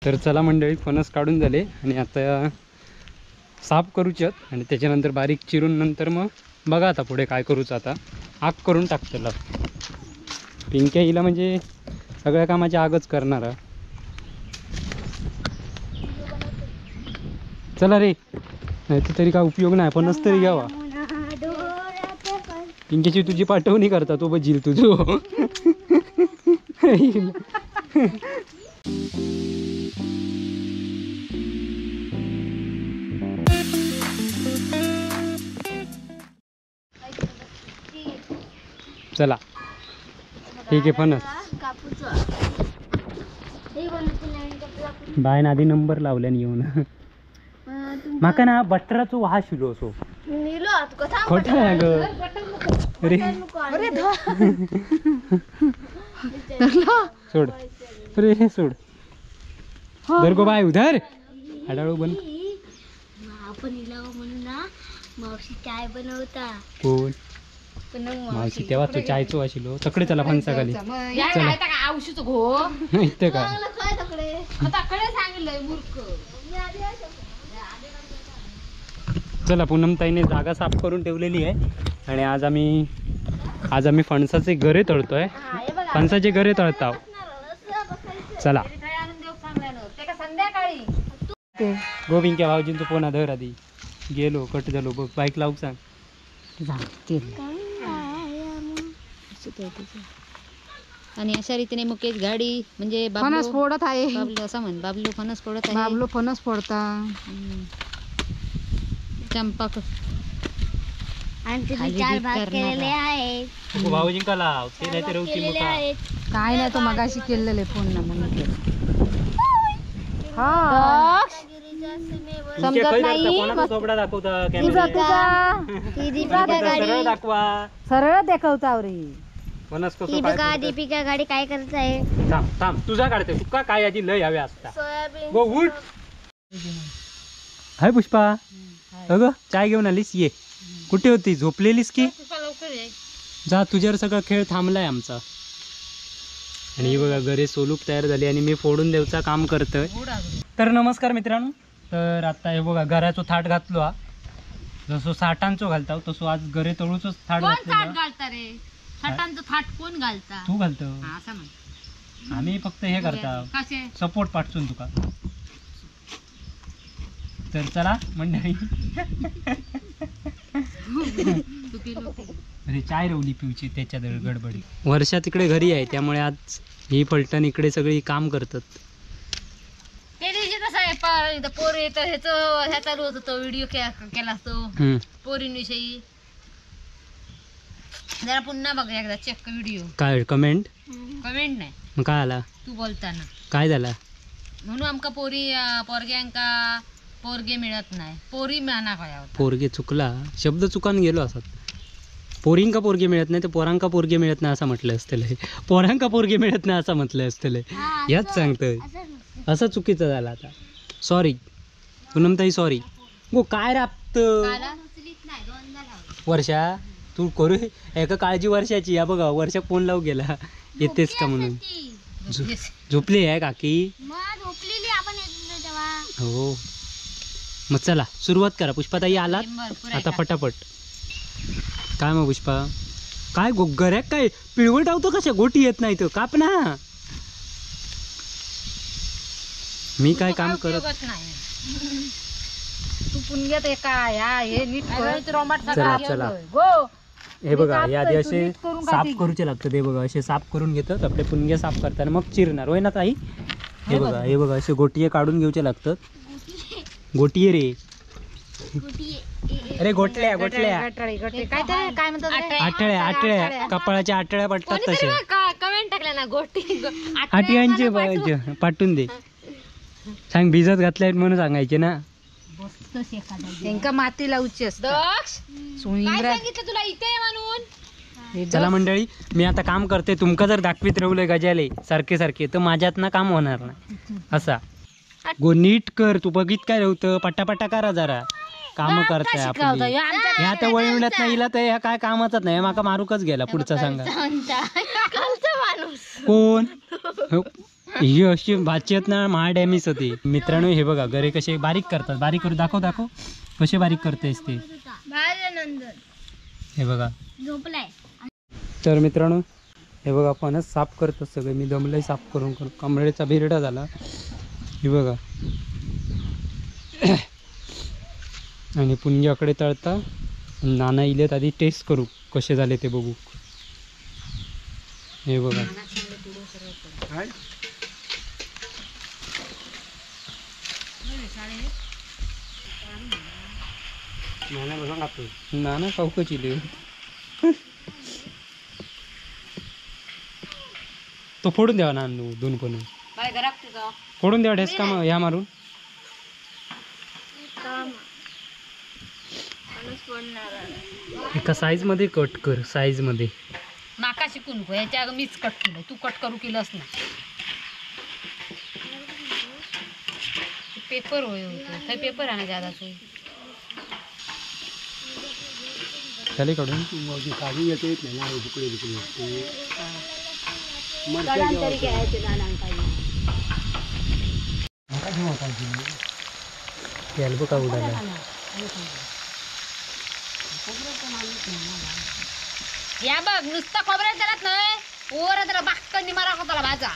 तर चला मंडळी, फणस काढून झाले आणि आता साफ करूच्यात आणि त्याच्यानंतर बारीक चिरून नंतर मग बघा आता पुढे काय करूचं. आता आग करून टाकतला पिंक्या हिला, म्हणजे सगळ्या कामाची आगच करणार. चला रे, नाही तर तरी काय उपयोग नाही, फणस तरी घ्यावा. पिंक्याची तुझी पाठवणी करता तो बजील तुझो. चला ठीक आहे, फणस बायन आधी नंबर लावल्यान येऊन. माका ना बटराचो वास इलो असो. खोटा आहे ग. अरे सोड अरे सोड, धर गो बाय उधर हाडाळू बन. आपण म्हणून ना मावशी चाय बनवता. कोण मावशी? तेव्हा तो चायचो आशिलो. तकडे चला फणसा खाली. इथे काय चला, पूनमताईने जागा साफ करून ठेवलेली आहे आणि आज आम्ही फणसाचे गरे तळतोय. फणसाचे गरे तळताव. चला गोविंक्या भाऊजींचा फोन धर आधी. गेलो कट झालो बघ, बाईक लावूक सांग. आणि अशा रीतीने मुकेश गाडी म्हणजे फणस फोडत आहे. बाबलो असं म्हण, बाबलो फणस फोडत आहे. बाबलो फणस फोडता. चंपक आणि चार भाग केलेले आहेत. भाऊजींका लाव ते नाही तर उची मुका. काय नाही तो मगाशी केलेले फोन ना म्हणून केलं. हा समजत नाही. चोपडा दाखवता तुझा सरळ दाखवा, सरळ दाखवता रे. फणस कसं काय दीपिका गाडी काय करत आहे? थांब थांब तुझा काढते. तुका काय आधी लय हवे असता. गो उठ. हाय पुष्पा, अगं चाय घेऊन आलीस? ये कुठे होती, झोपलेलीस की? जा, तुझ्यावर सगळा खेळ थांबलाय आमचा. आणि बघा गरे सोलूक तयार झाली आणि मी फोडून देवचा काम करतोय. तर नमस्कार मित्रांनो, तर आता हे बघा गऱ्याचो थाट घातलो हा. जसो साठांचो घालता तसो आज गरे तळूचोच थाट घातलो. घालता रे साठांचो थाट कोण घालता? तू घालतो, आम्ही फक्त हे करता सपोर्ट पाठचून तुका. तर चला मंडळी, अरे चाय रवली पिवची त्याच्या गडबडी. वर्षा तिकडे घरी आहे त्यामुळे आज ही फलटण इकडे सगळी काम करतात. त्या दिवशी कसं आहे पोरी तर ह्याचं चालू होतं, तो व्हिडिओ केला असतो पोरींविषयी. जरा पुन्हा बघ एकदा चेक व्हिडिओ. काय कमेंट? कमेंट नाही. मग काय आला? तू बोलताना काय झाला? म्हणून आमका पोरी पोरग्यांका पोरगे मिळत नाही, पोरी मिळणार काय? पोरगे चुकला शब्द चुकान गेलो असत. पोरींका पोरगे मिळत नाही तर पोरांका पोरगे मिळत नाही असं म्हटलं असतले. पोरांका पोरगे मिळत नाही असं म्हटलं असतले. ह्याच सांगतोय असं चुकीचं झालं आता. Sorry पूनमताई, sorry. गो काय राबत वर्षा तू करू एका काळजी वर्षाची. या बघा वर्षा फोन लावू गेला येतेच का म्हणून. झोपली आहे काकी? हो मग चला सुरुवात करा. पुष्पाताई आलात आता फटाफट. काय मग पुष्पा, काय गऱ्याक काय पिळवट आवतो कशा गोटी येत नाही तो काप ना. मी काय काम करत नाही. तू पुणग्यात काय हे नीट चला चला हे बघा हे आधी असे साफ करूचे लागतात. हे बघा असे साफ करून घेतात आपले पुणगे साफ करताना मग चिरणार होय ना ताई? हे बघा हे बघा असे गोटिये काढून घेऊचे लागतात. गोटिये रे, अरे गोटल्या गोटल्या काय म्हणतात? आठळ्या आठळ्या, कपाळाच्या आठळ्या पडतात तसे. कमेंट टाकल्या ना गोटी आठव्यांचे पाठवून दे. सांग भिजत घातल्या म्हणून सांगायचे ना. त्यांका माती लावची असते. सांगितलं तुला इथे म्हणून. चला मंडळी मी आता काम करते. तुमका जर दाखवीत राहले गजाले सारखे सारखे तर माझ्यात ना काम होणार नाही. असा गो नीट कर. तू बघित काय राहतं, पटापटा करा जरा काम करताय आपली. ह्या तर वळविण्यात नाही इला तर ह्या काय कामाचाच नाही. माका मारूकच गेला पुढचा सांगा कोण. ही अशी भाचीत ना महा डॅमेज होती. मित्रांनो हे बघा गरे कसे बारीक करतात. बारीक करू दाखव दाखव कसे बारीक करतेस ते. हे बघा. तर मित्रांनो हे बघा फणस साफ करतो सगळे. मी दमलंय साफ करून करून कमरेचा बिरडा झाला. हे बघा. आणि पुंजाकडे तळता नाना इलेत आधी टेस्ट करू कसे झाले ते बघू. हे बघा नाना खाऊकच इले. तो फोडून द्यावा ना दोन पण फोडून द्यावा ढेसका ह्या मारून. एका साईज मध्ये कट कर. साईज मध्ये माका शिकू नको. ह्याच्या मीच कट केलं तू कट करू केलंस ना. पेपर होय होतो थंय पेपर आणा जादा तू झाले काढून. का उडाला. या बघ नुसता खोबऱ्या त्यालाच नाही वर त्याला बाक्कनी मारा त्याला भाजा.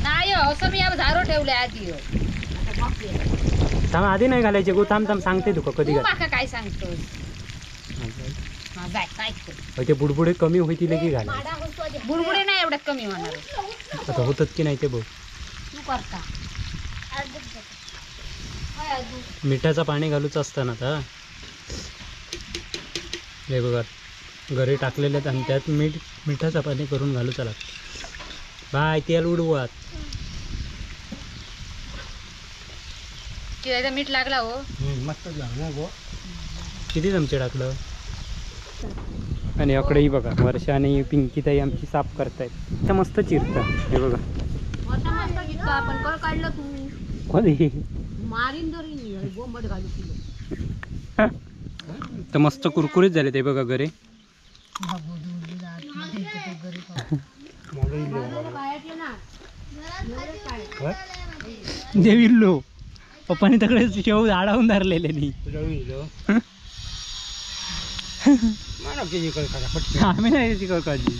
नाही असं मी झारो ठेवले आधी. थांब आधी नाही घालायचे गो. थांब थांब सांगते तुका कधी घाल. माका काय सांगतोस ते बुडबुडे कमी होतील की घाल. बुडबुडे नाही एवढ्यात कमी होणार. आता होतात की नाही ते बघ. तू करता मिठाचं पाणी घालूच असताना आता. हे बघा घरी टाकलेले आहेत आणि त्यात मीठ मिठाचं पाणी करून घालूच लागतं. बाय तेल उडवत. मीठ लागला हो मस्त लागलं गो. किती चमचे टाकलं. आणि याकडेही बघा वर्षा आणि पिंकीताई आमची साफ करतायत. तर मस्त चिरता हे बघा. तर मस्त कुरकुरीत झाले ते बघा गरे. देविल्लो पप्पाने तकडे शेव झाडावून धरलेले नी. आम्ही नाही त्याची काढली.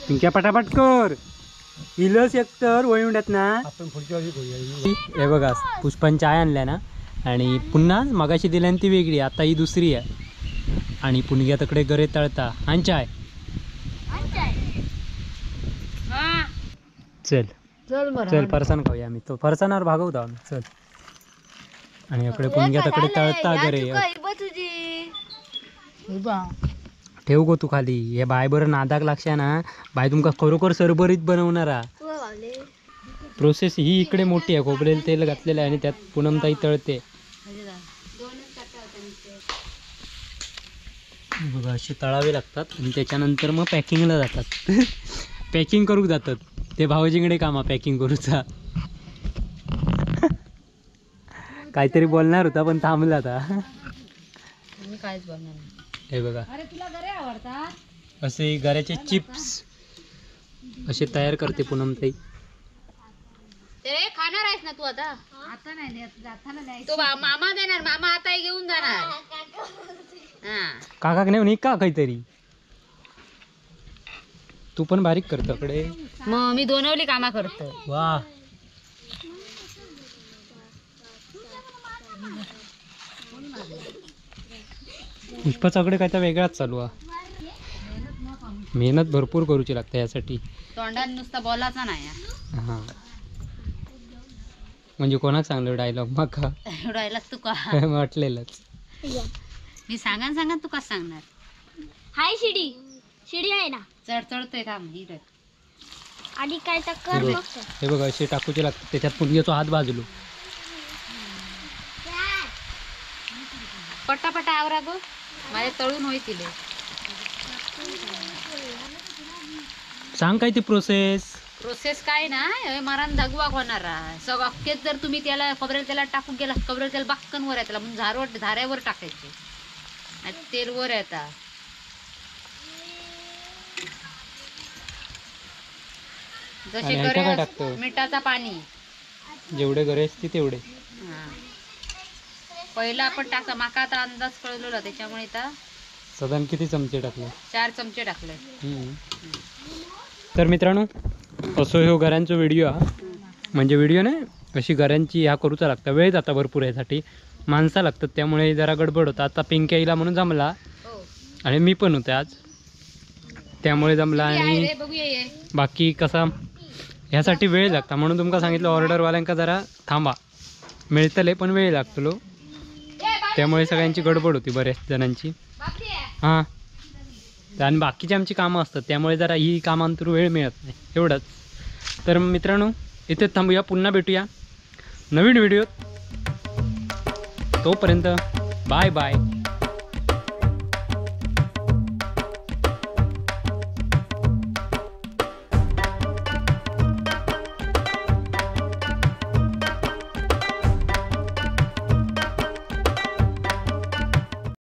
तुमच्या पटापट कर इलस एकतर वळवण्यात ना. हे बघा पुष्पान चाय आणल्या ना आणि पुन्हा मगाशी दिल्यान ती वेगळी आता ही दुसरी आहे. आणि पुणग्या तकडे गरे तळता आणि चाय. चल चल फरसाण खाऊया आम्ही. तो फरसाणावर भागवतो आम्ही. चल. आणि इकडे पुणग्या तकडे तळता गरे. ठेव गो तू खाली. हे बाय बरं नादाक लागशा ना बाय तुमका खरोखर सरभरीत बनवणारा. प्रोसेस ही इकडे मोठी आहे. खोबरेल तेल घातलेलं आहे आणि त्यात पूनमताई तळते. बघा असे तळावे लागतात आणि त्याच्यानंतर मग पॅकिंगला जातात. पॅकिंग करूक जातात ते भाऊजींकडे कामा पॅकिंग करूचा. काहीतरी बोलणार होता पण थांबला आता. मी काहीच बोलणार नाही. हे बघा अरे तुला गरे आवडतात असे गऱ्याचे चिप्स असे तयार करते पूनमताई. ते खाणार आहेस ना तू आता? आता नाही जाताना नाही तो मामा देणार. मामा आता घेऊन जाणार. हा काका नाही का काहीतरी तू पण बारीक करतो कडे. मग मी दोनवली कामा करतो. वा पुष्पाच्याकडे काय तर वेगळाच चालू आहे. मेहनत भरपूर करूची लागते यासाठी. तोंडात नुसता बोलायचा नाही. हां म्हणजे कोणाक सांगलं डायलॉग माका डायलॉग तू का वाटलेलंच. मी सांगा सांगा तू का सांगणार. हाय शिडी शिडी आहे ना. चढ चढतोय थांब ही. आणि काय तर कर मग. हे बघा असे टाकूचे लागतात. त्याच्यात पुणग्याचा हात बाजलो. पटापटा आवरा गो माझ्या तळून होईल. सांग काय ती प्रोसेस. प्रोसेस काय ना मरान धगवाक होणार सग अख्खेच जर तुम्ही त्याला खोबरेल तेलात टाकून गेला, खोबरेल तेल बाक्कन वर येतला म्हणून झारवर झाऱ्यावर टाकायचे आणि तेल वर येता. जसे आणि ह्याच्या काय टाकतो? मिठाचा पाणी जेवढे गरे असते तेवढे. हा. पहिला आपण टाका, माका आता अंदाज कळलेला त्याच्यामुळे आता साधारण किती चमचे टाकले? 4 चमचे टाकले. तर मित्रांनो असो ह्यो घरांचो व्हिडिओ हा, म्हणजे व्हिडिओ नाही अशी घरांची ह्या करूचा लागता वेळ जाता भरपूर, ह्यासाठी माणसं लागतात त्यामुळे जरा गडबड होता. आता पिंक्या येईला म्हणून जमला आणि मी पण होते आज त्यामुळे जमला. आणि बाकी कसा ह्यासाठी वेळ लागता म्हणून तुमका सांगितलं ऑर्डरवाल्यांका जरा थांबा, मिळतले पण वेळ लागतलो, त्यामुळे सगळ्यांची गडबड होती बऱ्याच जणांची. हां आणि बाकीची आमची कामं असतात त्यामुळे जरा ही कामांतून वेळ मिळत नाही एवढंच. तर मित्रांनो इथेच थांबूया, पुन्हा भेटूया नवीन व्हिडिओत, तोपर्यंत बाय बाय.